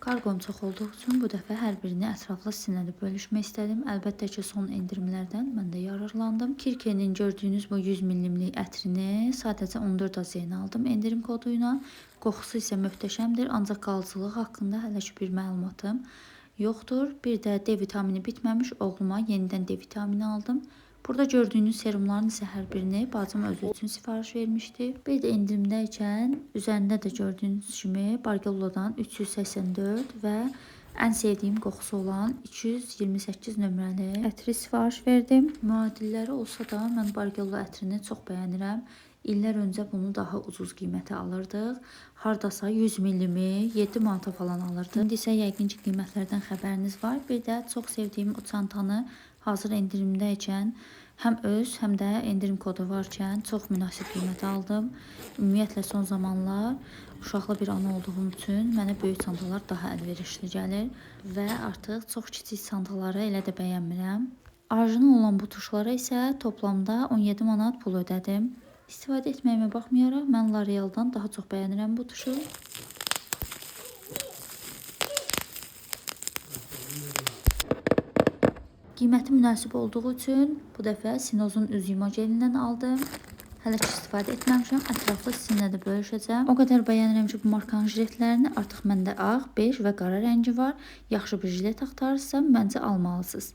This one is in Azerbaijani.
Karqom çox olduğu üçün bu dəfə hər birini ətraflı sizinlə də bölüşmək istədim. Əlbəttə ki, son endirimlərdən mən də yararlandım. Kirke'nin gördüyünüz bu 100 millimlik ətrini sadəcə 14 AZN aldım endirim kodu ilə. Qoxusu isə möhtəşəmdir, ancaq qalıcılığı haqqında hələ ki bir məlumatım yoxdur. Bir də D vitamini bitməmiş, oğluma yenidən D vitamini aldım. Burada gördüyünüz serumların isə hər birini bacım özü üçün sifariş vermişdi. Bir də endirimdəykən üzərində də gördüyünüz kimi Bargello'dan 384 və ən sevdiyim qoxusu olan 228 nömrəli ətri sifariş verdim. Müadilləri olsa da mən Bargello ətrini çox bəyənirəm. İllər öncə bunu daha ucuz qiymətə alırdıq. Hardasa 100 millimi 7 manata falan alırdıq. İndi isə yəqin ki qiymətlərdən xəbəriniz var. Bir də çox sevdiyim o çantanı hazır endirimdəykən həm öz, həm də endirim kodu varkən çox münasib qiymətə aldım. Ümumiyyətlə son zamanlar uşaqlı bir ana olduğum üçün mənə böyük çantalar daha əlverişli gəlir və artıq çox kiçik çantaları elə də bəyənmirəm. Orijinal olan bu tuşlara isə toplamda 17 manat pul ödədim. İstifadə etməyimə baxmayaraq mən L'Oreal-dan daha çox bəyənirəm bu tuşu. Qiyməti münasib olduğu üçün bu dəfə Sinozun üz yuma gelindən aldım. Hələ ki istifadə etməmişəm. Ətraflı sizinlə də bölüşəcəm. O qədər bəyənirəm ki, bu markanın jiletlərini artıq məndə ağ, bej və qara rəngi var. Yaxşı bir jilet axtarırsam, məncə almalısınız.